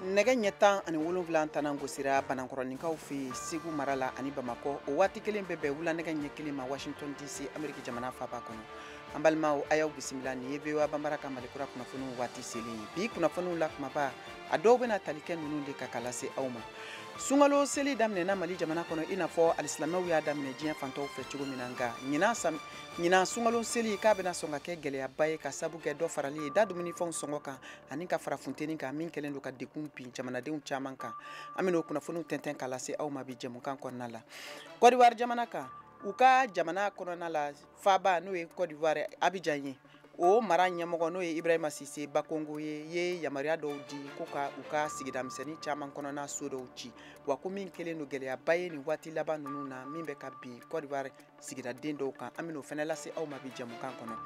Nɛgɛ ɲɛ 17 tanan gosira Banankɔrɔninkaw fɛ Segu mara la ani Bamakɔ. O waati kelen bɛɛ bɛn wula nɛgɛ ɲɛ 1 ma Washington DC, Ameriki jamana faaba kɔnɔ. An balimaw, a y'aw bisimila. Nin ye VOA Banbara ka Malikura kunnafoniw waati selen ye. Bi kunnafoniw la kumaba, a dɔw bɛna tali kɛ ninnu de kan ka lase aw ma. Sunkalo seli daminɛna Mali jamana kɔnɔ i n'a fɔ alisilamɛw y'a daminɛ diɲɛ fantɔw fɛ cogo min na, nka ɲinan sunkalo seli k'a bɛna sɔn ka kɛ gɛlɛyaba ye ka sabu kɛ dɔ farali ye da dumunifɛnw sɔngɔ kan ani ka fara funteni kan min kɛlen don ka degun bin jamanadenw caman kan. An bɛna o kunnafoniw tɛntɛn ka lase aw ma bi jɛmukan kɔnɔna la. Côte d'Ivoire jamana kan, u ka jamana kɔnɔna la faaba n'o ye Côte d'Ivoire Abidjan ye, o mara ɲɛmɔgɔ n'o ye Ibrahima Sise Bakongo ye yamaruya dɔw di ko ka u ka sigida misɛnnin caman kɔnɔna so dɔw ci, wa ko min kɛlen don gɛlɛyaba ye nin waati laban ninnu na min bɛ ka bin Côte d'Ivoire sigidaden dɔw kan. An bɛn'o fana lase aw ma bi jɛmukan kɔnɔ.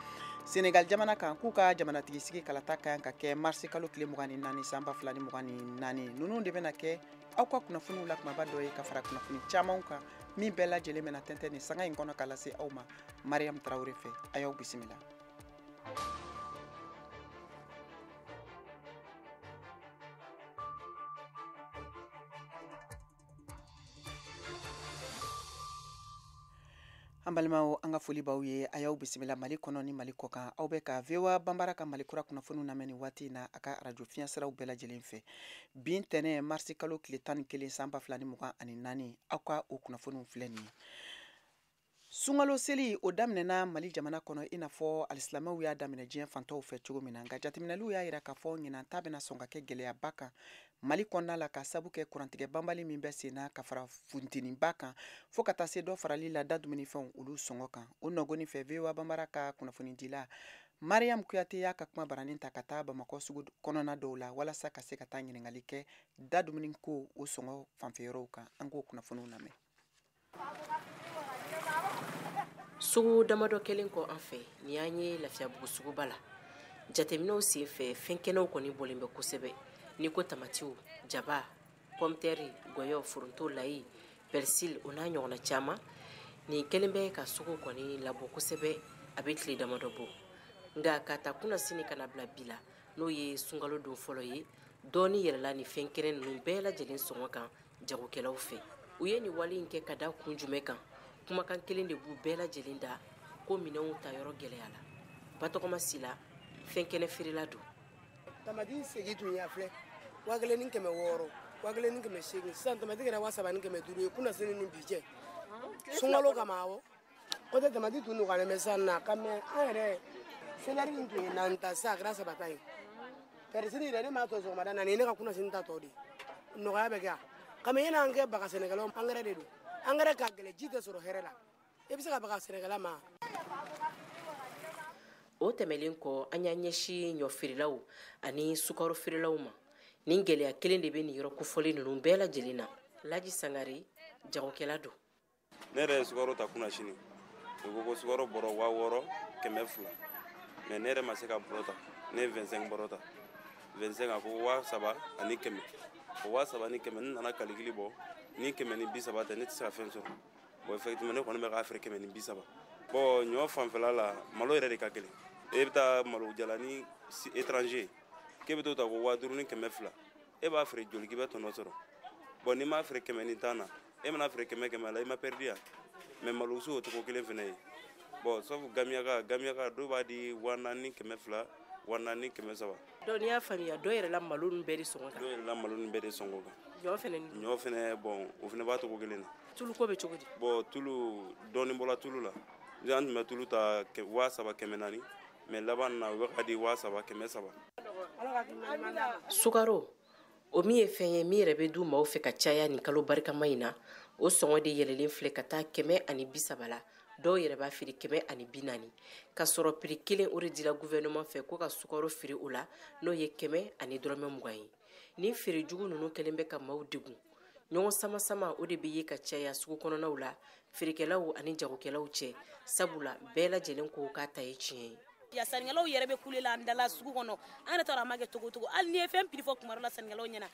Senegal jamana kan, k'u ka jamanatigi sigi kalata ka kan ka kɛ marisi kalo tile 24 san 2024. Ninnu de bɛna kɛ aw ka kunnafoniw la kumaba dɔ ye ka fara kunnafoni camanw kan min bɛɛ lajɛlen bɛna tɛntɛn nin sanga in kɔnɔ ka lase aw ma Mariam Traoré fɛ. A y'aw bisimila. An balimaw, an ka foli b'aw ye. A y'aw bisimila Mali kɔnɔ ni Mali kɔ kan. Aw bɛ ka VOA Banbara ka Mali kura kunnafoniw lamɛn nin waati in na a ka arajo fiɲɛsiraw bɛɛ lajɛlen fɛ. Bi ntɛnɛn marisi kalo tile 11 san 2024, aw ka o kunnafoniw filɛ nin ye. Sunkalo seli o daminɛna Mali jamana kɔnɔ i n'a fɔ alisilamɛw y'a daminɛ diɲɛ fantɔw fɛ cogo min na, nka jateminɛliw y'a jira k'a fɔ ɲinan ta bɛna sɔn ka kɛ gɛlɛyaba kan Mali kɔnɔna la ka sabu kɛ kurantigɛ banbali min bɛ sen na ka fara funteniba kan fo ka taa se dɔ farali la da dumunifɛnw olu sɔngɔ kan. O nɔgɔni fɛ, VOA Banbara ka kunnafonidila Mariam Kuyate y'a ka kuma baranin ta ka taa Bamakɔ sugu kɔnɔna dɔw la walasa ka se ka taa ɲininkali kɛ da dumuni ko o sɔngɔ fanfɛyɔrɔw kan. An k'o kunnafoniw lamɛn. Sugu damadɔ kɛlen kɔ an fɛ, nin y'an ye Lafiyabugu suguba la. Jateminɛw sen fɛ, fɛn kɛnɛw kɔni bɔlen bɛ kosɛbɛ. N'i ko tamatiw, jaba, pɔmutɛri, gɔyɔ, foronto, layi, persil o n'a ɲɔgɔnna caman, nin kɛlen bɛ ka sugu kɔni labɔ kosɛbɛ. A bɛ tile damadɔ bɔ, nka ka ta kunnasini ka na bila bi la, n'o ye sunkalo don fɔlɔ ye, dɔɔni yɛlɛla nin fɛn kɛnɛ ninnu bɛɛ lajɛlen sɔngɔ kan jagokɛlaw fɛ. U ye nin wale in kɛ ka da kun jumɛn kan? Kumakan kelen de b'u bɛɛ lajɛlen da ko minɛnw ta yɔrɔ gɛlɛya la. Batɔgɔma Sila, fɛn kɛnɛ feerela don. Tamati segi tun y'a filɛ 1600, 1800. Sisan tamati kɛra 3500 ye kunnasini ni bi cɛ. Sunkalo kama awɔ. Kɔtɛ tamati tun nɔgɔyalen bɛ sisan na ka mɛ an yɛrɛ selɛri in tun ye naani ta, sisan a kɛra 3 ta ye. Pɛrisini yɛrɛ ne m'a tɔ sɔgɔmada na, nin ye ne ka kunnasini ta tɔ de ye. Nɔgɔya bɛ kɛ yan. Kami yanni an kɛ baga sɛnɛkɛlaw, angɛrɛ de don. Angɛrɛ ka gɛlɛn, ji tɛ sɔrɔ hɛrɛ la. I bɛ se ka baga sɛnɛkɛla ma. O tɛmɛlen kɔ, an y'an ɲɛsin ɲɔ feerelaw ani sukaro feerelaw ma. Nin gɛlɛya kelen de bɛ nin yɔrɔ kofɔlen ninnu bɛɛ lajɛlen na. Laji Sangare, jagokɛla don. Ne yɛrɛ ye sukaro ta kunnasini. U ko ko sukaro bɔrɔ 6200. Mais ne yɛrɛ ma se ka bɔrɔ ta. Ne ye 25 bɔrɔ ta. 25 a ko 3100. O 3100, n nana kalikili bɔ. Ni 130 tɛ, ne tɛ se ka fɛn sɔrɔ. Bon, effectivement, ne kɔni bɛ k'a feere 130. Bon, ɲɔ fanfɛla la, malo yɛrɛ de ka gɛlɛn. E bɛ taa malo jalani étranger, k'e bɛ t'o ta ko 5200. E b'a feere joli k'i bɛ tɔnɔ sɔrɔ? Bon, n'i m'a feere 110 na, e mana feere 100 100 la, i ma perdu yan. Mais malo o cogo kelen fana ye. Bon, sauf gamiyaka, gamiyaka dɔw b'a di 4200, 4300. Donc n'i y'a faamuya, dɔ yɛrɛ la malo ninnu bɛɛ de sɔngɔ kan. Dɔ yɛrɛ la malo ninnu bɛɛ de sɔngɔ kan. Ɲɔ fɛnɛ ni? Ɲɔ fɛnɛ, bon, o fɛnɛ b'a cogo kelen na. Tulu ko bɛ cogo di? Bon, tulu dɔɔni bɔra tulu la. An tun bɛ tulu ta 3400, mais laban na u bɛ ka di 3300. Sukaro, o min ye fɛn ye min yɛrɛ bɛ du maaw fɛ ka caya nin kalo barikama in na, o sɔngɔ de yɛlɛlen filɛ ka taa 130 la. Dɔw yɛrɛ b'a feere 140, k'a sɔrɔ prix kelen o de dira gouvernement fɛ ko ka sukaro feere o la, n'o ye 120 ye. Nin feere jugu ninnu kɛlen bɛ ka maaw degun. Ɲɔgɔn sama-sama o de bɛ ye ka caya sugu kɔnɔnaw la, feerekɛlaw ani jagokɛlaw cɛ, sabula bɛɛ lajɛlen ko k'a ta ye tiɲɛ ye. Ya sannikɛlaw yɛrɛ bɛ kule la an da la sugu kɔnɔ. An yɛrɛ t'a dɔn a ma kɛ cogo o cogo. Hali n'i ye fɛn prix fɔ kuma dɔ la sannikɛlaw ɲɛna,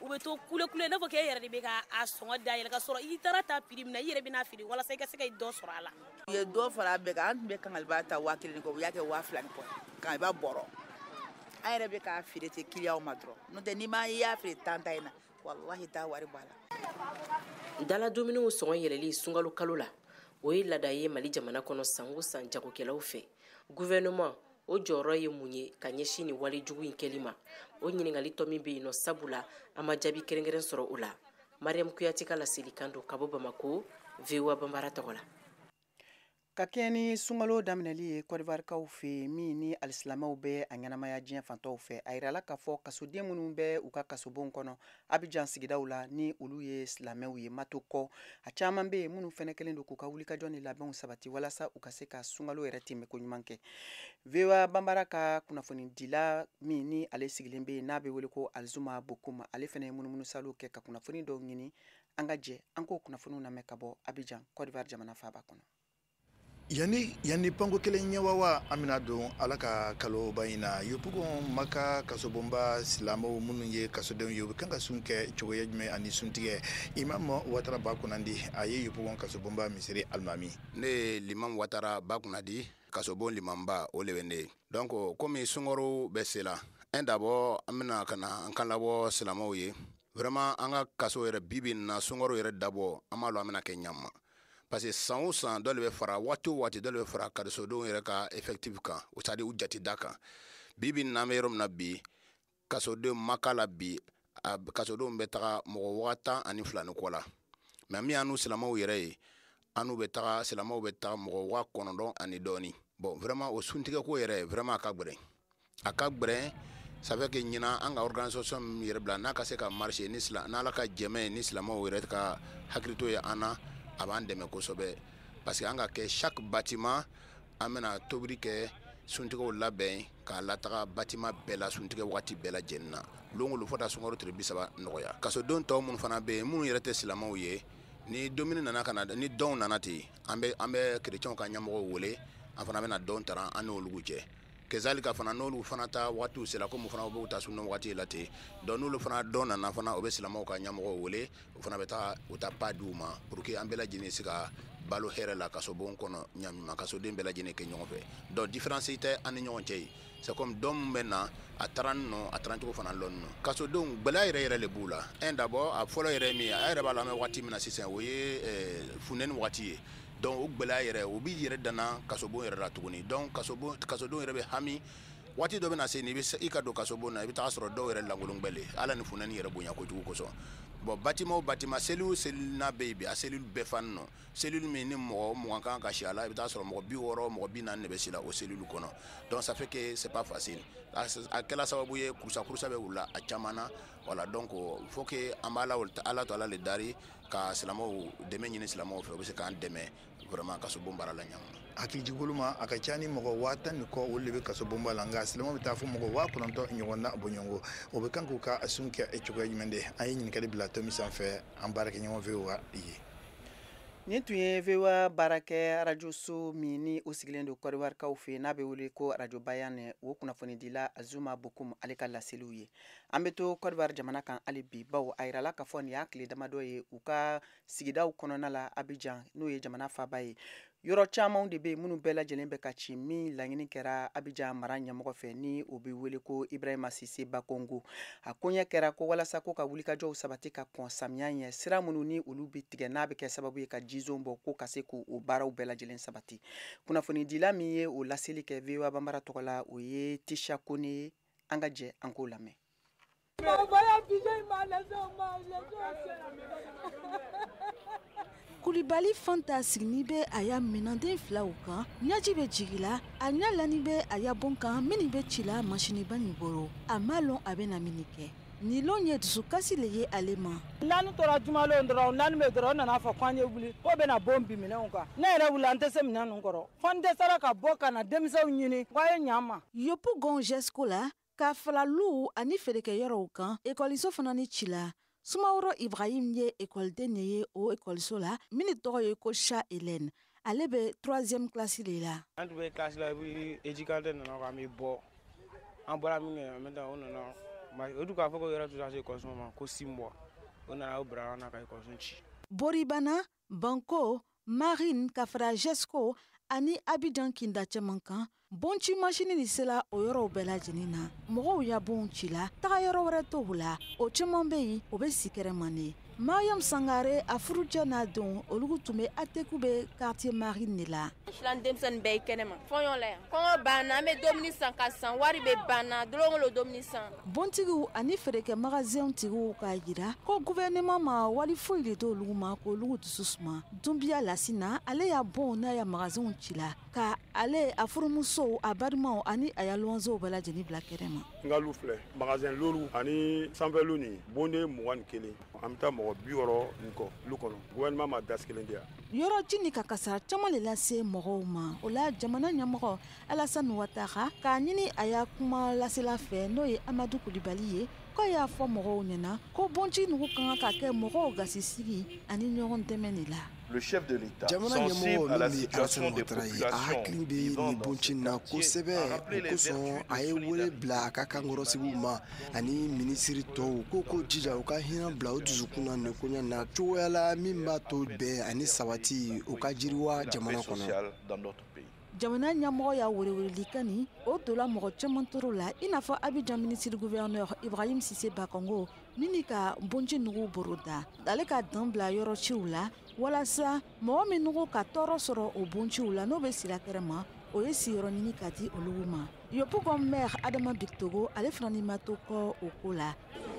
u bɛ to kule kule n'a fɔ k'e yɛrɛ de bɛ ka a sɔngɔ dayɛlɛ, ka sɔrɔ i taara ta prix min na, i yɛrɛ bɛna feere walasa i ka se ka dɔ sɔrɔ a la. U ye dɔ fara a bɛɛ kan. An tun bɛ kangaliba ta 1000 ni kɔ, u y'a kɛ 2000 ni kɔ. Kangaliba bɔrɔ. An yɛrɛ bɛ k'a feere ten kiliyanw ma dɔrɔn, n'o tɛ n'i ma i y'a feere tan ta in na, walahi t'a wari bɔ a la. Dala dumuniw sɔngɔ yɛlɛli sunkalo kalo la, o ye laada ye Mali jamana kɔnɔ san o san jagokɛlaw fɛ. Gouvernement o jɔyɔrɔ ye mun ye ka ɲɛsin nin wale jugu in kɛli ma? O ɲininkali tɔ min bɛ yen nɔ, sabula an ma jaabi kɛrɛnkɛrɛn sɔrɔ o la. Mariam Kuyate ka laselikan don ka bɔ Bamako, VOA Banbara tɔgɔ la. Ka kɛɲɛ ni sunkalo daminɛli ye Kɔdiwarikaw fɛ, min ni alisilamɛw bɛ a ɲɛnamaya diɲɛ fantɔw fɛ, a yirala k'a fɔ kasoden minnu bɛ u ka kasobonw kɔnɔ Abijan sigidaw la, ni olu ye silamɛw ye, mato kɔ, a caman bɛ yen minnu fɛnɛ kɛlen don k'u ka wulikajɔ ni labɛnw sabati walasa u ka se ka sunkalo yɛrɛ tɛmɛ ko ɲuman kɛ. VOA Banbara ka kunnafonidila min ni ale sigilen bɛ yen, n'a bɛ wele ko Alizuma Bokum, ale fɛnɛ ye munumunusaliw kɛ ka kunnafoni dɔw ɲini. An ka jɛ an k'o kunnafoniw lamɛn ka bɔ Abijan, Kɔdiwari jamana faaba kɔnɔ. Yanni panko kelen ɲɛwawa, an bɛna don Ala ka kaloba in na. Yopougon Maka kasobonba silamɛw minnu ye kasodenw ye, u bɛ kan ka sun kɛ cogoya jumɛn ani suntigɛ? Imam Watara Bakunandi, a ye Yopougon kasobonba misiri alimami. Ne ye Limam Watara Bakunandi, kasobon limamba, o le bɛ ne ye. Donc komi sunkaro bɛ se la, un d'abord an bɛna ka na an kan labɔ silamɛw ye. Vraiment an ka kaso yɛrɛ bi bi in na, sunkaro yɛrɛ dabɔ, an b'a lɔn an bɛna kɛ ɲama, parce que san o san dɔ de bɛ fara, waati o waati dɔ de bɛ fara kasodenw yɛrɛ ka effectif kan, c'est à dire u jate da kan. Bi bi in na, an bɛ yɔrɔ min na bi, kasodenw Maka la bi, a kasodenw bɛ taga mɔgɔ 12,000 ni kɔ la. Mais min y'an n'u silamɛw yɛrɛ ye, an n'u bɛ taga, silamɛw bɛ taga mɔgɔ 9000 ani dɔɔni. Bon, vraiment o suntigɛko yɛrɛ, vraiment a ka gɛlɛn, a ka gɛlɛn. Ça fait que ɲinan an ka organisation min yɛrɛ bila n'a ka se ka marcher, ni n'Ala ka jɛmɛ ye, ni silamɛw yɛrɛ ka hakilito ye an na, a b'an dɛmɛ kosɛbɛ, parce que an ka kɛ chaque bâtiment, an bɛna tobili kɛ, suntigɛw labɛn k'a lataga bâtiment bɛɛ la, suntigɛ waati bɛɛ lajɛlen na, lon o lon, fo taa sunkalo tile 30 nɔgɔya. Kasoden tɔw minnu fana bɛ yen, minnu yɛrɛ tɛ silamɛw ye, ni dumuni nana ka na, ni dɔnw nana ten, an bɛ kerecɛnw ka ɲɛmɔgɔw wele, an fana bɛna dɔn tara an n'olu cɛ. Kezalika fana, n'olu fana ta waatiw sera, komi fana b'u ta sunna waati la ten, donc n'olu fana dɔn nana fana, o bɛ silamɛw ka ɲɛmɔgɔw wele, o fana bɛ taa u ta pa di u ma pour que an bɛɛ lajɛlen se ka balo hɛrɛ la kasobon kɔnɔ ɲamima, kasoden bɛɛ lajɛlen kɛ ɲɔgɔn fɛ. Donc différence tɛ an ni ɲɔgɔn cɛ ye, c'est comme dɔn min bɛ na a taara nɔ, a taara cogo fana lɔn nɔ. Kasodenw, gɛlɛya yɛrɛ yɛrɛ de b'u la. Un d'abord, a fɔlɔ yɛrɛ min ye, a yɛrɛ b'a la, an bɛ waati min na sisan, o ye funteni waati ye. Donc o gɛlɛya yɛrɛ, o b'i yɛrɛ danna kasobon yɛrɛ la tuguni. Donc kasobon, kasodenw yɛrɛ bɛ hami. Waati dɔ bɛ na se ni i ka don kasobon na, i bɛ taa sɔrɔ dɔw yɛrɛ lankolon gbɛlen, ala ni funteni yɛrɛ bonya kojugu kosɔn. Bon, bâtiment o bâtiment, cellule o cellule n'a bɛ yen bi, a cellule bɛɛ fani nɔ. Cellule min ni mɔgɔ 20 kan ka si a la, i bɛ taa sɔrɔ mɔgɔ 60, mɔgɔ 40 de bɛ si la o cellule kɔnɔ. Donc ça fait que c'est pas facile. A kɛla sababu ye, kurusa kurusa bɛ wuli a caman na. Voilà, donc faut que an b'a la Ala to Ala le dari ka silamɛw dɛmɛ ɲini silamɛw fɛ, u bɛ se k'an dɛmɛ vraiment kasobon baara la ɲama. Hakilijigolo ma, a ka ca ni mɔgɔ 10,000 ni kɔ, olu de bɛ kasobonba la, nka silamɛw bɛ taa fo mɔgɔ 9000 ɲɔgɔn na bɔɲɔgɔnko. O bɛ kan k'u ka sun kɛ cogoya jumɛn de? An ye ɲininkali bila tɔmi sanfɛ, an baarakɛɲɔgɔn VOA ye. Nin tun ye VOA baarakɛ arajoso min ni o sigilen don Kɔdiwarikaw fɛ, n'a bɛ wele ko Arajo Bayan, o kunnafonidila Azuma Bokum, ale ka laseliw ye. An bɛ to Kɔdiwari jamana kan hali bi, bawo a yirala k'a fɔ nin y'a tile damadɔ ye, u ka sigidaw kɔnɔna la Abijan, n'o ye jamana faaba ye, yɔrɔ camanw de bɛ yen minnu bɛɛ lajɛlen bɛ ka ci, min laɲini kɛra Abijan mara ɲɛmɔgɔ fɛ, ni o bɛ wele ko Ibrahima Sise Bakongo. A koɲɛ kɛra ko walasa ko ka wulikajɔw sabati ka kɔn samiya ɲɛ, sira minnu ni olu bɛ tigɛ, n'a bɛ kɛ sababu ye ka jizon bɔ, ko ka se k'o baaraw bɛɛ lajɛlen sabati. Kunnafonidila min ye o laseli kɛ VOA Banbara tɔgɔ la, o ye Tisha Kone ye. An ka jɛ an k'o lamɛn. Kulibali Fanta sigini bɛ a ya minɛnden filaw kan, ɲaji bɛ jigila, a ɲɛ lani bɛ a ya bon kan minnu bɛ cila masiniba nin bolo. A ma lɔn a bɛna min kɛ. Nin lon ye dusukasi le ye ale ma. N'an tora jumalon dɔrɔn, n'an bɛ dɔrɔn, nana fɔ k'an ye wuli k'o bɛna bon bin minɛnw kan. Ne yɛrɛ wuli, an tɛ se minɛn ninnu kɔrɔ, fo n dɛsɛra ka bɔ ka na denmisɛnw ɲini k'a ye ɲa n ma. Yopougon Gesco la, ka fara luw ani feerekɛyɔrɔw kan, ekɔliso fana ni cila. Sumaworo Ibrahim ye ekɔliden de ye o ekɔliso la min tɔgɔ ye ko Cha Hélène. Ale bɛ troisième classe de la. An tun bɛ classe la, éducateur nana k'an bɛ bɔ. An bɔra min kɛ, en même temps o nana, o dun k'a fɔ ko yɔrɔ tɛ se ekɔliso ma ko 6 mois. O nana o bila an na ka ekɔliso ci. Boribana, Banko, Marine, ka fara Gesco ani Abidjan kinda caman kan. Bonci masini nin sela o yɔrɔw bɛɛ lajɛlen na. Mɔgɔw ya bonw ci la, taga yɔrɔ wɛrɛ t'o la. O caman bɛ yen, o bɛ si kɛrɛma ne. Mariam Sangare, a furucɛ n'a denw, olu tun bɛ Ateku bɛ quartier Marine de la. Sisan denmisɛnnin bɛɛ ye kɛnɛ ma fɔɲɔ la yan. Kɔngɔ banna, an bɛ dumuni san ka san, wari bɛ banna, don o don dumuni san. Bontigiw ani feerekɛ magasin tigiw k'a jira ko gouvernement ma wali foyi de d'olu ma k'olu dusu suma. Dunbiya Lasina, ale y'a bon n'a ya magasinw ci la ka ale a furumusow, a balimaw ani a ya luwanzew bɛɛ lajɛlen bila kɛnɛ ma. N ka lu filɛ magasin loolu ani sanfɛ lu nin bonden 21, an bɛ taa mɔgɔ 60 nin kɔ lu kɔnɔ. Gouvernement ma dasi kelen di yan. Yɔrɔ ji ni ka kasara caman de lase mɔgɔw ma. O la jamana ɲɛmɔgɔ Alassane Ouattara k'a ɲini a ya kuma lasela fɛ, n'o ye Amadu Kulibali ye, k'a y'a fɔ mɔgɔw ɲɛna ko bonci nugu ka kan ka kɛ mɔgɔw gasisigi ani ɲɔgɔn dɛmɛ de la. Le chef de l'État, jamana ɲɛmɔgɔ min bɛ Alassane Ouattara ye, a hakili bɛ nin bonci na kosɛbɛ. O kosɔn a ye wele bila a ka kankɔrɔsigiw ma ani minisiri tɔw ko jija u ka hinɛ bila u dusukun na nin koɲɛ na cogoya la min b'a to bɛn ani sabati u ka jiriwa jamana kɔnɔ. Jamana ɲɛmɔgɔ y'a welewelelikan nin, o donna mɔgɔ caman toro la, i n'a fɔ Abidjan ministre gouverneur Ibrahim Sise Bakongo min ka bonci nugu boroda. Ale ka dan bila yɔrɔ ciw la walasa mɔgɔ min nugu ka tɔɔrɔ sɔrɔ o bonciw la, n'o bɛ sira kɛrɛ ma, o ye sigiyɔrɔ ɲini ka di olu ma. Yopougon maire Adama Bictogo, ale fana ni ma to kɔ o ko la.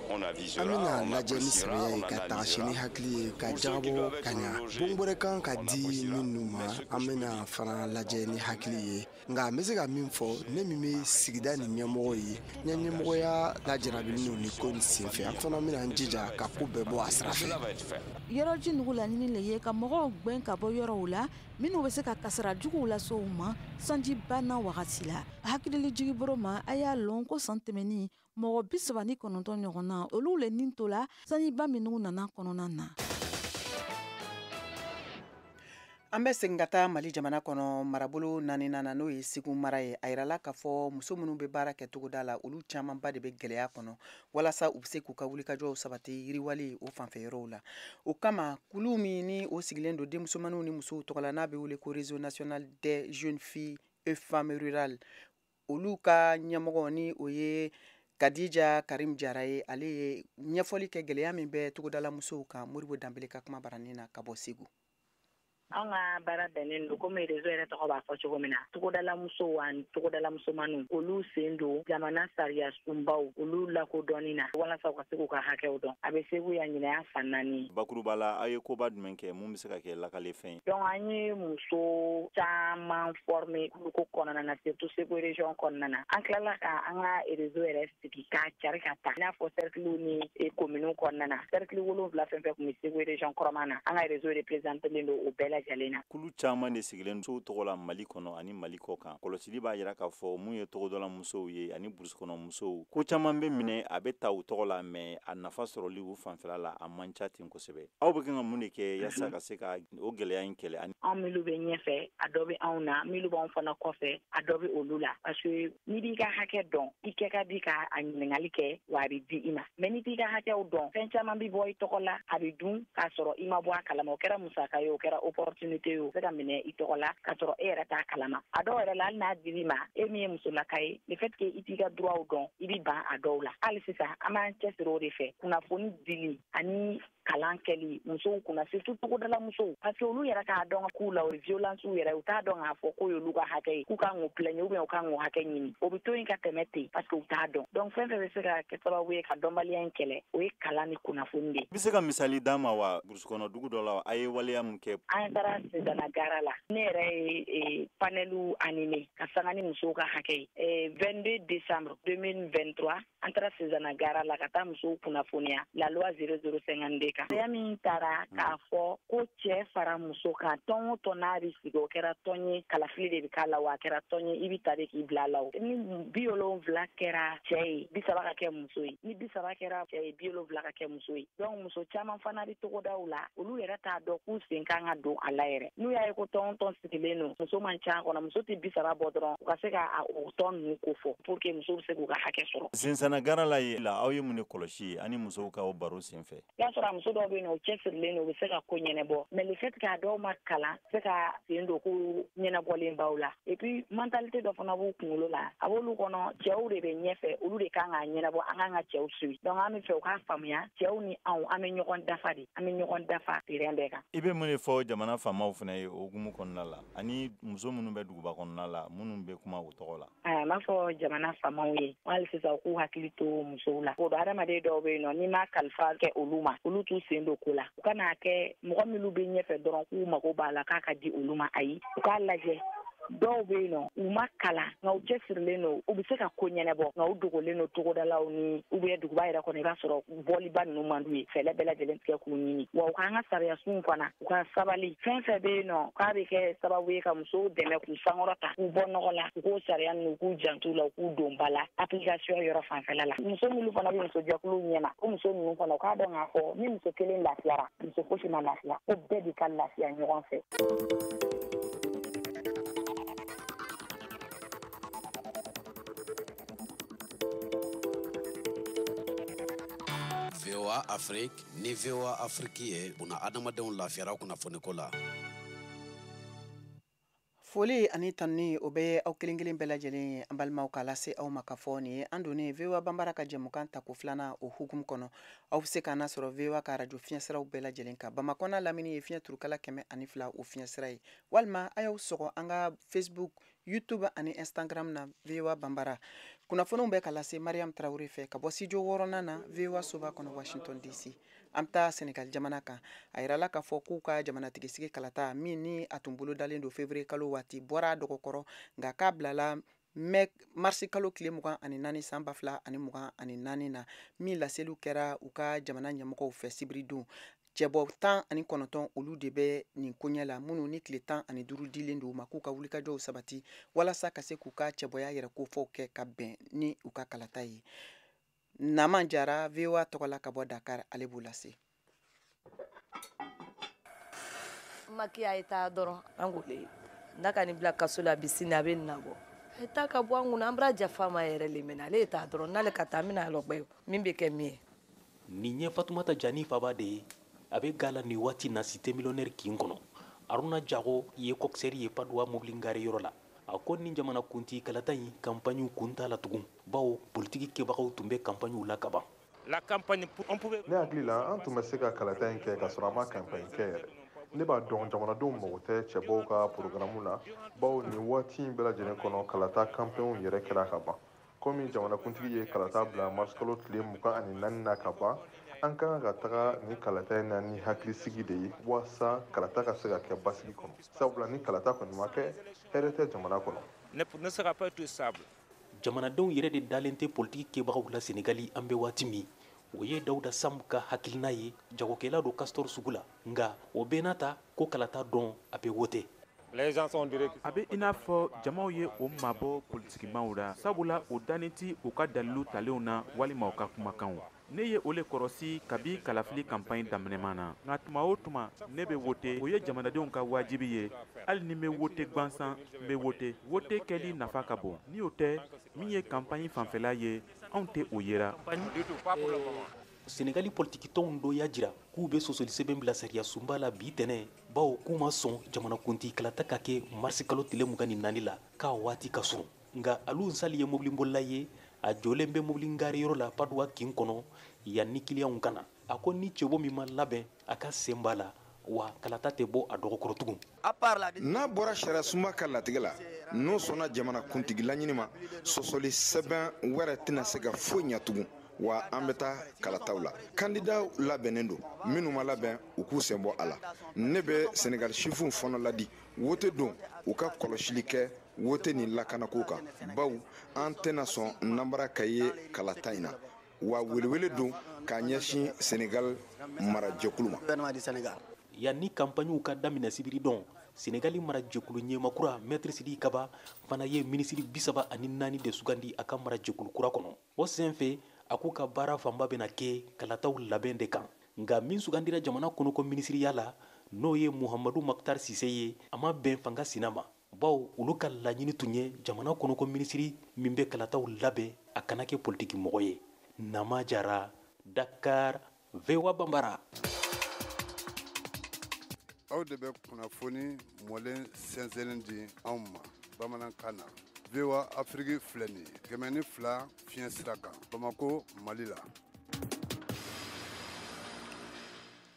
An bɛna lajɛ ni sɛbɛya ye, ka tagasi ni hakili ye, ka jagabɔ ka ɲa. Bon wɛrɛ kan ka di minnu ma, an bɛna fana lajɛ ni hakili ye. Nka n bɛ se ka min fɔ, ne min bɛ sigida nin ɲɛmɔgɔ ye, n ya ɲɛmɔgɔya lajarabilen don nin ko nin senfɛ. An fana bɛna an jija ka ko bɛɛ bɔ a sira fɛ. Yɔrɔji nugu laɲini le ye ka mɔgɔw gɛn ka bɔ yɔrɔw la minnu bɛ se ka kasara juguw lase u ma sanji banna wagati la. Hakilili jigiboro ma, a y'a lɔn ko san tɛmɛnin mɔgɔ 39 ɲɔgɔn na, olu le nin to la sanjiba minnu nana kɔnɔna na. An bɛ segin ka taa Mali jamana kɔnɔ, marabolo naaninan na, n'o ye Segu mara ye. A yirala k'a fɔ muso minnu bɛ baara kɛ togoda la, olu camanba de bɛ gɛlɛya kɔnɔ walasa u bɛ se k'u ka wulikajɔw sabati yiriwali o fanfɛ yɔrɔw la. O kama, kulu min ni o sigilen don denmusomaninw ni musow tɔgɔ la, n'a bɛ wele ko Réseau national des jeunes filles et femmes rurales, olu ka ɲɛmɔgɔ ni o ye Kadija Karim Jara ye, ale ye ɲɛfɔli kɛ gɛlɛya min bɛ togodala musow kan. Modibo Danbele ka kuma baranin na ka bɔ Segu. An ka baara bɛnnen don, komi réseau yɛrɛ tɔgɔ b'a fɔ cogo min na, togodala musow ani togodala musomaninw, olu sen don jamana sariya sunbaw olu lakodɔnni na walasa u ka se k'u ka hakɛw dɔn. A bɛ Segu yan, ɲinɛ san 4 ye. Bakuruba la, aw ye koba jumɛn kɛ mun bɛ se ka kɛ lakalefɛn ye? Donc an ye muso caman former ko kɔnɔna na, surtout Segu région kɔnɔna na. An tilala ka an ka réseau yɛrɛ sigi k'a cari ka taa, i n'a fɔ cercle ni commune kɔnɔna na. Cercle 7 fɛn fɛn tun bɛ Segu région kɔrɔma na, an ka réseau représenté don o bɛɛ lajɛlen. Kulu caman de sigilen musow tɔgɔ la Mali kɔnɔ ani Mali kɔ kan. Kɔlɔsili b'a jira k'a fɔ mun ye togodala musow ye ani burusukɔnɔ musow, ko caman bɛ minɛ a bɛ ta u tɔgɔ la, mais a nafa sɔrɔli u fanfɛla la a man ca ten kosɛbɛ. Aw bɛ kan ka mun de kɛ yaasa ka se ka o gɛlɛya in kɛlɛ? Anw minnu bɛ ɲɛfɛ, a dɔ bɛ anw na, minnu b'anw fana kɔfɛ, a dɔ bɛ olu la, parce que n'i b'i ka hakɛ dɔn, i kɛ ka di ka a ɲininkali kɛ, wa a bɛ di i ma. Mais n'i t'i ka hakɛw dɔn, fɛn caman bɛ bɔ i tɔgɔ la, a bɛ dun k'a sɔrɔ i ma bɔ a kalama. O kɛra musaka ye, o kɛra opportunité ye, o bɛ se ka minɛ i tɔgɔ la k'a sɔrɔ e yɛrɛ t'a kalama. A dɔw yɛrɛ la, hali n'a dir'i ma, e min ye musolaka ye, le fait que i t'i ka droit dɔn, i bɛ ban a dɔw la. Hali sisan an b'an cɛsiri o de fɛ, kunnafoni dili ani kalan kɛli musow kunna, surtout togodala musow, parce que olu yɛrɛ k'a dɔn k'u la o violence yɛrɛ, u t'a dɔn k'a fɔ k'o y'olu ka hakɛ ye, k'u kan k'o plaigner ou bien u kan k'o hakɛ ɲini. O bɛ to yen ka tɛmɛ ten parce que u t'a dɔn. Donc fɛn fɛn bɛ se ka kɛ sababu ye ka dɔnbaliya in kɛlɛ, o ye kalan ni kunnafoni de ye. I bɛ se ka misali d'an ma wa, burusukɔnɔ dugu dɔ la, a ye waleya mun kɛ? An taara Sezana gara la, ne yɛrɛ ye panel animé ka sanga ni musow ka hakɛ ye. 22 décembre 2023, an taara Sezana gara la ka taa musow kunnafoniya la loi 0052 kan. Sariya min taara k'a fɔ ko cɛ fara muso kan, tɔn o tɔn n'a bɛ sigi, o kɛra tɔn ye, kalafili de bɛ k'a la, wa a kɛra tɔn ye i bɛ ta de k'i bila a la. O ni 70 kɛra cɛ ye, 30 ka kɛ muso ye, ni 30 kɛra cɛ ye, 70 ka kɛ muso ye. Donc muso caman fana bɛ togodaw la, olu yɛrɛ t'a dɔn k'u sen kan ka don a la yɛrɛ. N'u y'a ye ko tɔn o tɔn sigilen don, muso man ca kɔnɔ, muso tɛ 30 bɔ dɔrɔn, u ka se ka o tɔn ninnu ko fɔ pour que musow bɛ se k'u ka hakɛ sɔrɔ. Sisan Lantana gara la ye la, aw ye mun de kɔlɔsi ani musow ka o baro senfɛ? I y'a sɔrɔ a muso dɔw bɛ yen nɔ, u cɛsirilen don, u bɛ se ka ko ɲɛnabɔ, mais le fait que a dɔw ma kalan, se ka sen don ko ɲɛnabɔlen baw la. Et puis mentalité dɔ fana b'u kunkolo la, a b'olu kɔnɔ cɛw de bɛ ɲɛfɛ, olu de kan k'a ɲɛnabɔ, an kan ka cɛw suit. Donc an bɛ fɛ u k'a faamuya, cɛw ni anw, an bɛ ɲɔgɔn dafa de, an bɛ ɲɔgɔn dafa terrain bɛɛ kan. I bɛ mun de fɔ jamana faamaw fana ye o hukumu kɔnɔna la, ani muso minnu bɛ duguba kɔnɔna la, minnu bɛ kuma u tɔgɔ la? N b'a fɔ jamana faamaw ye hali sisan u k'u hakili to musow la. O don hadamaden dɔw bɛ yen nɔ, n'i ma kalifa kɛ olu ma, olu t'u sen don ko la. U kana kɛ mɔgɔ minnu bɛ ɲɛfɛ dɔrɔn k'u mago b'a la k'a ka di olu ma, ayi, u k'a lajɛ. Dɔw bɛ yen nɔ, u ma kalan, nka u cɛsirilen don, u bɛ se ka ko ɲɛnabɔ, nka u dogolen don togodalaw ni ou bien duguba yɛrɛ kɔnɔ, i b'a sɔrɔ bɔliba ninnu man d'u ye, fɛɛrɛ bɛɛ lajɛlen tigɛ k'u ɲini. Wa u k'an ka sariya sunw fana, u ka sabali, fɛn fɛn bɛ yen nɔ k'a bɛ kɛ sababu ye ka musow dɛmɛ k'u sankɔrɔta, k'u bɔ nɔgɔ la, u k'o sariya ninnu, u k'u jantu la, u k'u don ba la application yɔrɔ fanfɛla la. Muso minnu fana bɛ musojɛkuluw ɲɛma, o muso ninnu fana, u k'a dɔn k'a fɔ ni muso kelen lafiyara, muso fosi ma lafiya, ko bɛɛ de ka lafiya ɲɔgɔn fɛ. VOA Afrique ni VOA Afrique ye buna adamadenw lafiyara kunnafoniko la. Foli ani tanuni o bɛ aw kelen kelen bɛɛ lajɛlen ye, an balimaw, k'a lase aw ma k'a fɔ nin ye an donnen VOA Banbara ka jɛmukan tako filanan o hukumu kɔnɔ. Aw bɛ se k'an sɔrɔ VOA ka arajo fiɲɛsiraw bɛɛ lajɛlen kan. Bamakɔ n'a lamini ye fiɲɛ turukala 102 o fiɲɛsira ye, walima a y'aw sɔgɔ an ka Facebook, YouTube ani Instagram na VOA Banbara. Kunnafoniw bɛ ka lase Mariam Traoré fɛ ka bɔ studio 6nan na VOA soba kɔnɔ Washington DC. An bɛ taa Senegal jamana kan. A yirala k'a fɔ k'u ka jamanatigisigi kalata min ni a tun bolodalen don février kalo waati bɔra a dɔgɔkɔrɔ, nka k'a bilala marisi kalo tile 24 san 2024 na, min laseliw kɛra u ka jamana ɲɛmɔgɔw fɛ sibiridon. Cɛbɔ 19 olu de bɛ nin koɲɛ la, minnu ni tile 15 dilen don u ma k'u ka wulikajɔw sabati walasa ka se k'u ka cɛbɔya yɛrɛ kofɔw kɛ ka bɛn ni u ka kalata ye. Naman Jara VOA tɔgɔ la ka bɔ Dakar, ale b'o lase. Macky a ye taa dɔrɔn, an k'o le n'a ka nin bila kaso la, bi sini a bɛ nin nabɔ. A ye taa ka bɔ an kunna, an bɔra jafa ma yɛrɛ le mɛnɛ, ale ye taa dɔrɔn, n'ale ka taa, an bɛna lɔgbɛ min bɛ kɛ min ye. Nin ye Fatumata Jani Faba de ye, a bɛ ga la nin waati na cité millionnaire kin kɔnɔ. Aruna Jago ye coxeur ye Padoua mobili gare yɔrɔ la. A ko ni jamana kuntigi kalata in campagne kun t'a la tugun, bawo politiki kɛbagaw tun bɛ campagne la kaban. Ne hakili la, an tun bɛ se ka kalata in kɛ ka sɔrɔ an ma campagne kɛ yɛrɛ. Ne b'a dɔn jamanadenw mago tɛ cɛbɔw ka programme na, bawo nin waati in bɛɛ lajɛlen kɔnɔ kalata campagne yɛrɛ kɛra ka ban. Komi jamanakuntigi ye kalata bila mars kalo tile 24 na ka ban, an ka kan ka taga ni kalata in na ni hakilisigi de ye, walasa kalata ka se ka kɛ basigi kɔnɔ, sabula ni kalata kɔni ma kɛ, hɛrɛ tɛ jamana kɔnɔ. Jamanadenw yɛrɛ de dalen tɛ politiki kɛbagaw la Senegali an bɛ waati min. O ye Dawuda Samb ka hakilina ye, jagokɛla don Castor sugu la, nka o bɛɛ n'a ta ko kalata dɔn a bɛ wote. A bɛ i n'a fɔ jamaw ye o mabɔ politikimaw la, sabula o dannen tɛ u ka dalilu talenw na walima u ka kumakanw. Ne ye o le kɔrɔsi kabi kalafili campagne daminɛman na, nka tuma o tuma ne bɛ wote, o ye jamanadenw ka wajibi ye. Hali ni n bɛ wote gansan, n bɛ wote. Wote kɛli nafa ka bon, ni o tɛ, min ye campagne fanfɛla ye, anw tɛ o yera. Senegali politikitɔnw dɔ y'a jira k'u bɛ sɔsɔli sɛbɛn bila sariya sunba la bi tɛnɛ, bawo k'u ma sɔn jamanakuntigi kalata ka kɛ marisi kalo tile 24 la, k'a waati ka surun. Nka Alu Nsali ye mobilibolila ye, a jɔlen bɛ mobili gare yɔrɔ la Padoua kin kɔnɔ yanni kiliyanw ka na. A ko ni cɛbɔ min ma labɛn, a ka sen b'a la, wa kalata tɛ bɔ a dɔgɔkɔrɔ tugun. N'a bɔra sariya sunba ka latigɛ la, n'o sɔnna jamana kuntigi laɲini ma, sɔsɔli sɛbɛn wɛrɛ tɛna se ka foyi ɲɛ tugun, wa an bɛ taa kalataw la. Kandidaw labɛnnen don, minnu ma labɛn, u k'u sen bɔ a la. Ne bɛ Senegal sifinw fana ladi, wote don, u ka kɔlɔsili kɛ wote ni lakanako kan, bawo an tɛna sɔn nanbara ka ye kalata in na. Wa welewele don k'a ɲɛsin Senegal marajɛkulu ma. Yanni campagnew ka daminɛ sibiri don, Senegali marajɛkulu ɲɛmakura Maître Sidiki Kaba fana ye minisiri 34 de sugandi a ka marajɛkulu kura kɔnɔ. O senfɛ, a k'u ka baara fanba bɛna kɛ kalataw labɛn de kan. Nka min sugandira jamana kɔnɔko minisiriya la, n'o ye Muhamadu Makhtar Cissé ye, a ma bɛn fanga sina ma. Bawo olu ka laɲini tun ye jamana kɔnɔko minisiri min bɛ kalataw labɛn, a kana kɛ politiki mɔgɔ ye. Nama Jara, Dakar, VOA Banbara. Aw de bɛ kunnafoni mɔlen sɛnsɛnnen di anw ma bamanankan na. VOA Afrique filɛ nin ye, 102 fiɲɛ sira kan, Bamako, Mali la.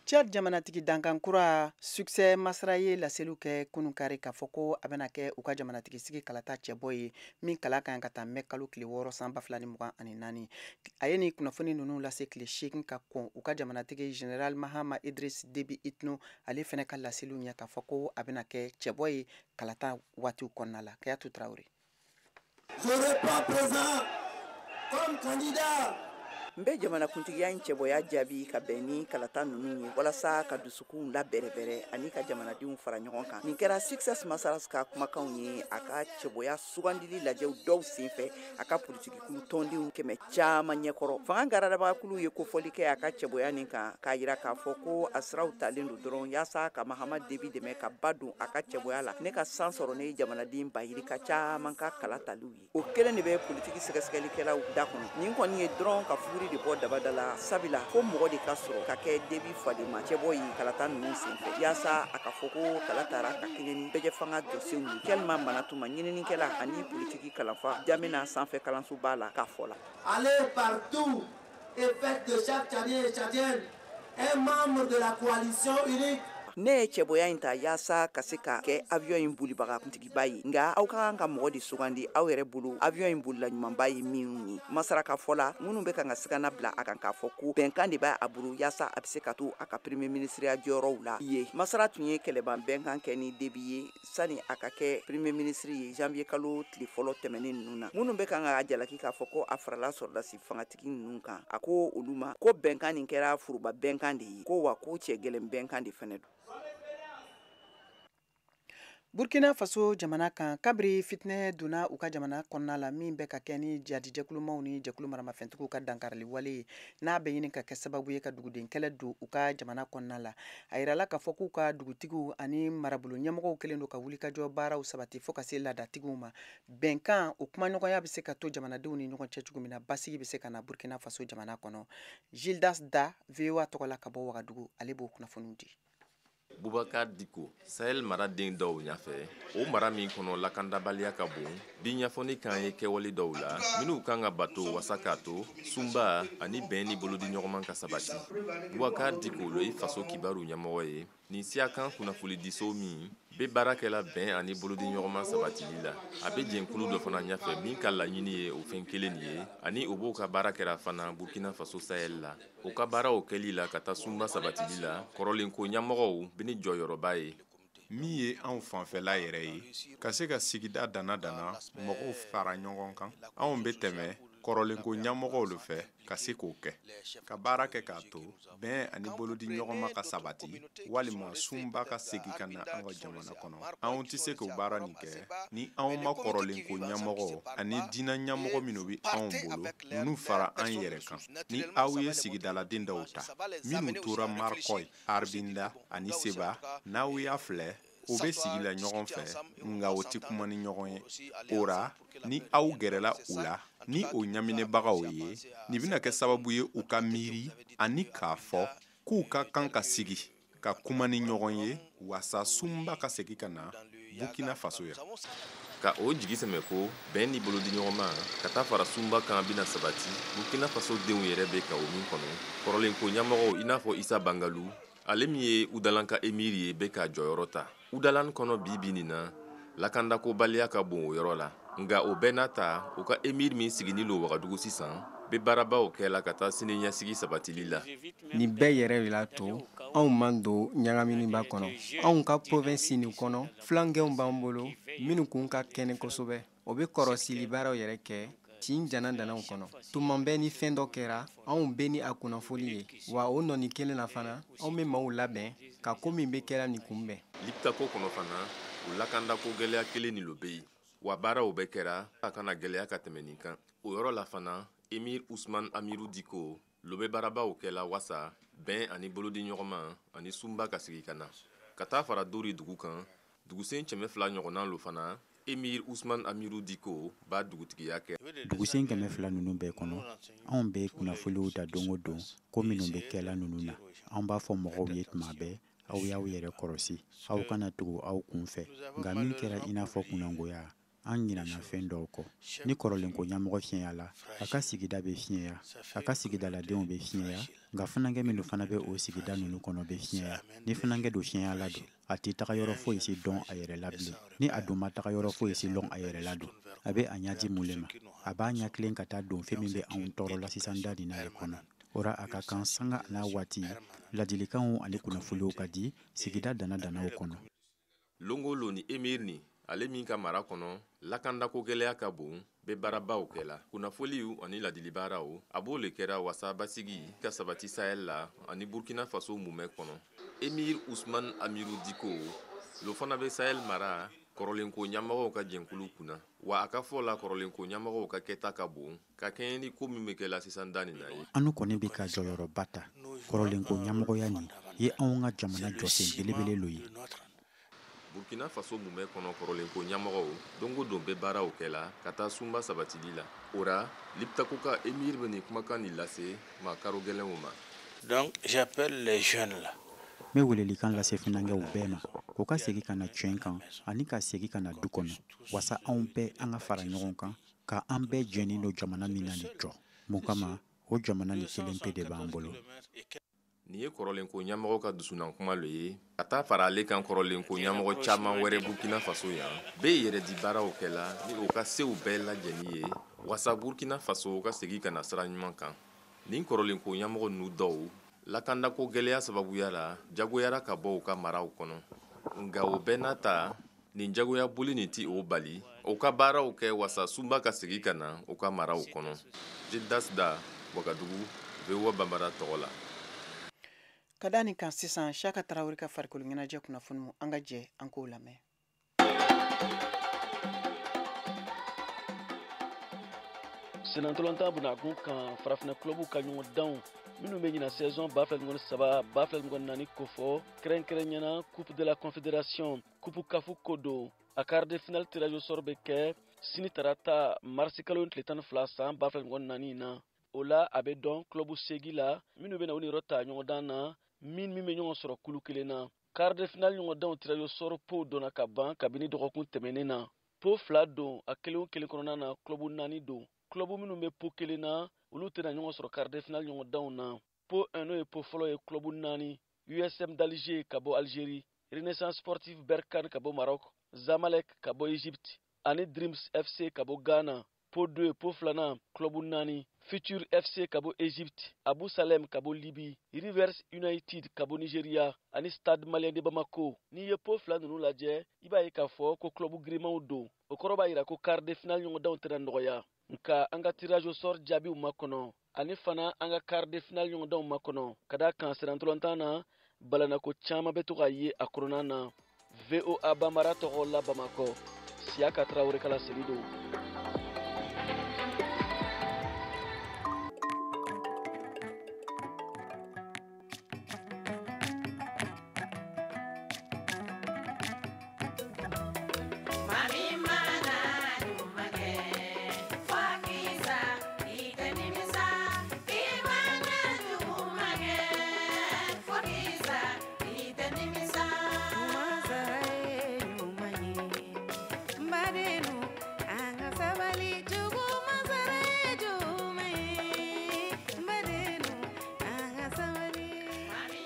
Tchad jamanatigi dankan kura Succès Masra ye laseliw kɛ kunun kari k'a fɔ ko a bɛna kɛ u ka jamanatigi sigi kalata cɛbɔ ye min kala kan ka taa mɛ kalo tile 6 san 2024. A ye nin kunnafoni ninnu lase tile 8 ka kɔn u ka jamanatigi Général Mahama Idriss Déby Itno ale fɛnɛ ka laseliw ɲɛ k'a fɔ ko a bɛna kɛ cɛbɔ ye kalata waatiw kɔnɔna la. Kayatu Traoré. Je réponds présent comme candidat. N bɛ jamanakuntigiya in cɛbɔya jaabi ka bɛn ni kalata ninnu ye walasa ka dusukunw labɛrɛbɛrɛ ani ka jamanadenw fara ɲɔgɔn kan. Nin kɛra Succès Masra ka kumakanw ye a ka cɛbɔya sugandili lajɛw dɔw senfɛ a ka politikikulu tɔndenw 100 caman ɲɛkɔrɔ. Fanga garadabagakulu ye kofɔli kɛ a ka cɛbɔya nin kan k'a yira k'a fɔ ko a siraw talen don dɔrɔn yaasa ka Mahamad Déby dɛmɛ ka ba don a ka cɛbɔya la ne ka san sɔrɔ ne jamanaden bayirika caman ka kala taliw ye. O kelen de bɛ politiki sɛgɛsɛgɛlikɛlaw da kɔnɔ. Nin kɔni ye dɔrɔn ka fuguri de bɔ dabada la, sabula ko mɔgɔ de ka sɔrɔ ka kɛ Déby fadenma cɛbɔ ye kalata ninnu senfɛ yaasa a ka fɔ ko kala taara ka kɛɲɛ ni bɛjɛ fanga jɔsenw ye. Kɛlima Manatuma, ɲininikɛla ani politiki kalanfa Jamina sanfɛ kalansoba la k'a fɔ la. Allez partout et faites de chaque Tchadien et Tchadienne un membre de la coalition unique. Ne ye cɛbɔya in ta yaasa ka se ka kɛ avion in bolibaga kuntigiba ye, nka aw ka kan ka mɔgɔ de sugandi aw yɛrɛ bolo avion in bolila ɲumanba ye minnu ye. Masra ka fɔ la, minnu bɛ kan ka sigana bila a kan k'a fɔ ko bɛnkan de b'a bolo yaasa a bɛ se ka to a ka premier ministre jɔyɔrɔw la ye. Masra tun ye kɛlɛban bɛnkan kɛ ni Déby ye sani a ka kɛ premier ministre ye janvier kalo tile fɔlɔ tɛmɛnen ninnu na. Minnu bɛ kan ka jalaki k'a fɔ ko a farala sɔrɔdasi fangatigi ninnu kan, a ko olu ma ko bɛnkan nin kɛra foroba bɛnkan de ye, ko wa ko cɛ gɛlɛn bɛnkan de fɛnɛ don. Burkina Faso jamana kan, kabiri fitinɛ donna u ka jamana kɔnɔna la min bɛ ka kɛ ni jadijɛkulumaw ni jɛkulu maramafɛntigiw ka dankarili wale ye n'a bɛ ɲini ka kɛ sababu ye ka duguden kɛlɛ don u ka jamana kɔnɔna la. A yirala k'a fɔ k'u ka dugutigiw ani marabolo ɲɛmɔgɔw kɛlen don ka wulikajɔ baaraw sabati fo ka se laadatigiw ma. Bɛnkan o kumaɲɔgɔnya bɛ se ka to jamanadenw ni ɲɔgɔn cɛ cogo min na, basigi bɛ se ka na Burkina Faso jamana kɔnɔ. Gildas Da, VOA tɔgɔ la ka bɔ Wagadugu, ale b'o kunnafoniw di. Bubakar Diko, Sahel mara den dɔw ɲafɛ, o mara min kɔnɔ lakandabaliya ka bon, bi ɲɛfɔni kan ye kɛwale dɔw la minnu kan ka bato wasa k'a to sunba ani bɛn ni bolodiɲɔgɔnman ka sabati. Bubakar Diko lo ye faso kibaru ɲɛmɔgɔ ye nin siyakan kunnafonidiso min bɛ baara kɛla bɛn ani bolodiɲɔgɔnman sabatili la. A bɛ jɛnkulu dɔ fana ɲɛfɛ min ka laɲini ye o fɛn kelen nin ye, ani o b'o ka baara kɛra fana Burkina Faso Sahel la. O ka baaraw kɛli la ka taa sunba sabatili la, kɔrɔlenko ɲɛmɔgɔw bɛ ni jɔyɔrɔba ye. Min ye anw fanfɛla yɛrɛ ye, ka se ka sigida danna mɔgɔw fara ɲɔgɔn kan, anw bɛ tɛmɛ kɔrɔlenko ɲɛmɔgɔw de fɛ ka se k'o kɛ, ka baara kɛ k'a to bɛn ani bolodiɲɔgɔnma ka sabati walima sunba ka segin ka na an ka jamana kɔnɔ. Anw tɛ se k'o baara nin kɛ ni anw ma kɔrɔlenko ɲɛmɔgɔ ani diinɛ ɲɛmɔgɔ minnu bɛ anw bolo ninnu fara an yɛrɛ kan. Ni aw ye sigidaladen dɔw ta minnu tora Markoye, Arbinda ani Seba, n'aw y'a filɛ o bɛ sigi la ɲɔgɔn fɛ, nka o tɛ kuma ni ɲɔgɔn ye. O ra, ni aw gɛrɛla u la ni o ɲaminɛbagaw ye, nin bɛna kɛ sababu ye u ka miiri ani k'a fɔ k'u ka kan ka sigi ka kuma ni ɲɔgɔn ye wasa sunba ka segin ka na Burkina Faso yan. Ka o jigi sɛmɛ ko bɛn ni bolodiɲɔgɔnma ka taa fara sunba kan bɛna sabati Burkina Faso denw yɛrɛ bɛ ka o min kɔnɔ. Kɔrɔlenko ɲɛmɔgɔw i n'a fɔ Isa Bangalu, ale min ye Udalan ka emiri ye, bɛ ka jɔyɔrɔ ta. Udalan kɔnɔ bi bi nin na, lakandakobaliya ka bon o yɔrɔ la. Nka o bɛɛ n'a ta, u ka emiri min siginin don Wagadugu sisan bɛ baarabaw kɛ la ka taa siniɲɛsigi sabatili la. Nin bɛɛ yɛrɛ de la to anw man don ɲagaminiba kɔnɔ. Anw ka province nin kɔnɔ, filankɛw b'an bolo minnu kun ka kɛnɛ kosɛbɛ. O bɛ kɔrɔsili baaraw yɛrɛ kɛ tin jana danaw kɔnɔ. Tuma bɛɛ ni fɛn dɔ kɛra, anw bɛ ni a kunnafoli ye. Wa o nɔni kelen na fana, anw bɛ maaw labɛn ka ko min bɛ kɛra nin kunbɛn. Liptako kɔnɔ fana, o lakandako gɛlɛya kelen nin lo bɛ yen. Wa baaraw bɛɛ kɛra a kana gɛlɛya ka tɛmɛ nin kan. O yɔrɔ la fana, Emir Usman Amiru Diko lo bɛ baarabaw kɛla wasa bɛn ani bolodiɲɔgɔnma ani sunba ka sigi ka na. Ka taa fara Dori dugu kan, Dugusen 200 ɲɔgɔnna lo fana Emir Usman Amiru Diko b'a dugutigiya kɛ. Dugusen 200 ninnu bɛɛ kɔnɔ, anw bɛ kunnafoniw ta don o don ko minnu bɛ kɛla ninnu na. An b'a fɔ mɔgɔw ye tuma bɛɛ, aw y'aw yɛrɛ kɔlɔsi, aw kana tugu aw kun fɛ. Nka min kɛra i n'a fɔ kunnangoya, an ɲinana fɛn dɔw kɔ. Ni kɔrɔlenko ɲɛmɔgɔ fiɲɛyala, a ka sigida bɛ fiɲɛya, a ka sigidaladenw bɛ fiɲɛya, nka funankɛ minnu fana bɛ o sigida ninnu kɔnɔ bɛ fiɲɛya. Ni funankɛ dun fiɲɛyala don, a tɛ taga yɔrɔ foyi si dɔn a yɛrɛ la bilen. Ni a dun ma taga yɔrɔ foyi si lɔn a yɛrɛ la dun, a bɛ a ɲɛ di mun le ma? A b'a ɲɛ tilen ka taa don fɛn min bɛ anw tɔɔrɔ la sisan da nin na le kɔnɔ. O ra a ka kan sanga n'a waati, ladilikanw ani kunnafoniw ka di sigida dana-danaw kɔnɔ. Lon o lon ni Emir ni ale min ka mara kɔnɔ lakandako gɛlɛya ka bon bɛ baarabaw kɛla. Kunnafoliw ani ladilibaaraw a b'o le kɛra wasa basigi ka sabati Sahel la ani Burkina Faso mumɛ kɔnɔ. Emir Usman Amiru Diko lo fana bɛ Sahel mara kɔrɔlenko ɲɛmɔgɔw ka jɛnkulu kunna. Wa a ka fɔ la kɔrɔlenko ɲɛmɔgɔw ka kɛta ka bon ka kɛɲɛ ni ko min bɛ kɛla sisan da nin na ye. Anu kɔni bɛ ka jɔyɔrɔba ta. Kɔrɔlenko ɲɛmɔgɔya nin ye anw ka jamana jɔsen belebele lo ye. Burkina Faso mumɛ kɔnɔ kɔrɔlenko ɲɛmɔgɔw don o don bɛ baaraw kɛla ka taa sunba sabatili la. O ra Liptako ka Emir bɛ nin kumakan nin lase maa karo gɛlɛnw ma. Donc j'appelle les jeunes là. N bɛ welelikan lase funankɛw bɛɛ ma k'u ka segin ka na tiɲɛ kan ani ka segin ka na du kɔnɔ wasa anw bɛɛ an ka fara ɲɔgɔn kan ka an bɛɛ jɛnnen don jamana min na nin jɔ. Mun kama o jamana nin kelen pe de b'an bolo. Nin ye kɔrɔlenko ɲɛmɔgɔ ka dusunankuma lo ye ka taa fara ale kan kɔrɔlenko ɲɛmɔgɔ caman wɛrɛ Burkina Faso yan bɛɛ yɛrɛ di baaraw kɛla ni o ka sew bɛɛ lajɛni ye wasa Burkina Faso ka segin ka na sira ɲuman kan. Nin kɔrɔlenko ɲɛmɔgɔ ninnu dɔw lakandako gɛlɛya sababuya la jagoyara ka bɔ u ka maraw kɔnɔ. Nka o bɛɛ n'a ta nin jagoya boli nin ti o bali o ka baaraw kɛ wasa sunba ka segin ka na u ka maraw kɔnɔ. Gildas Da, Wagadugu, VOA Bambara tɔgɔ la. Ka da nin kan sisan, Siyaka Tarawele ka farikolo ɲɛnajɛ kunnafoniw, an ka jɛ an k'o lamɛn. Senatɔlɔntan bunakun kan farafinna kulɔbuw ka ɲɔgɔndanw minnu bɛ ɲina saison 2023 2024 kofɔ kɛrɛnkɛrɛnyana Coupe de la Confédération Coupe CAF ko don. A quart de finale tirage au sort bɛ kɛ sini tarata marisi kalo tile 12 san 2024 na. O la a bɛ dɔn kulɔbu 8 la minnu bɛna u niyɔrɔ ta ɲɔgɔndan na min bɛ ɲɔgɔn sɔrɔ kulu kelen na. Quart de finale ɲɔgɔndanw tirage au sort pow dɔnna ka ban kabini dɔgɔkun tɛmɛnen na. Po 2 don a kelen o kelen kɔnɔna na kulɔbu 4 don. Kulɔbu minnu bɛ po kelen na olu tɛna ɲɔgɔn sɔrɔ quart de finale ɲɔgɔndanw na. Po 1 n'o ye po fɔlɔ ye kulɔbu 4 USM d'Alger ka bɔ Algérie, Renaissance Sportive Berkane ka bɔ Maroc, Zamalek ka bɔ Égypte ani Dreams FC ka bɔ Ghana. Po 2 po filanan kulɔbu 4 Future FC ka bɔ Égypte, Abu Salem ka bɔ Libye, Rivers United ka bɔ Nigeria ani Stade Malien de Bamako. N'i ye po 2 ninnu lajɛ, i b'a ye k'a fɔ ko kulɔbu girimanw don. O kɔrɔ b'a jira ko quart de finale ɲɔgɔndanw tɛna nɔgɔya. Nka an ka tirage au sort jaabiw ma kɔnɔ ani fana an ka quart de finale ɲɔgɔndanw ma kɔnɔ. Ka d'a kan sennantolatan na balanako caman bɛ to ka ye a kɔnɔna na. VOA Bambara tɔgɔ la Bamakɔ, Siyaka Tarawele ka laseli don.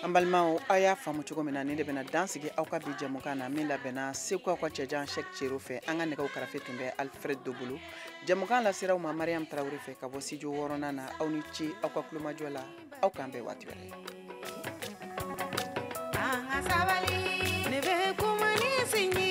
An balimaw, a y'a faamu cogo min na, nin de bɛna dan sigi aw ka bi jɛmukan na min labɛnna Segu aw ka cɛjan Cheick Cero fɛ. An ka nɛgɛw karafe tun bɛ Alfred Dobolo. Jɛmukan lasera aw ma Mariam Tarawele fɛ ka bɔ studio 6nan na. Aw ni ce aw ka kulomajɔ la. Aw k'an bɛn waati wɛrɛ. An ka sabali, ne bɛ kuma ni sinji.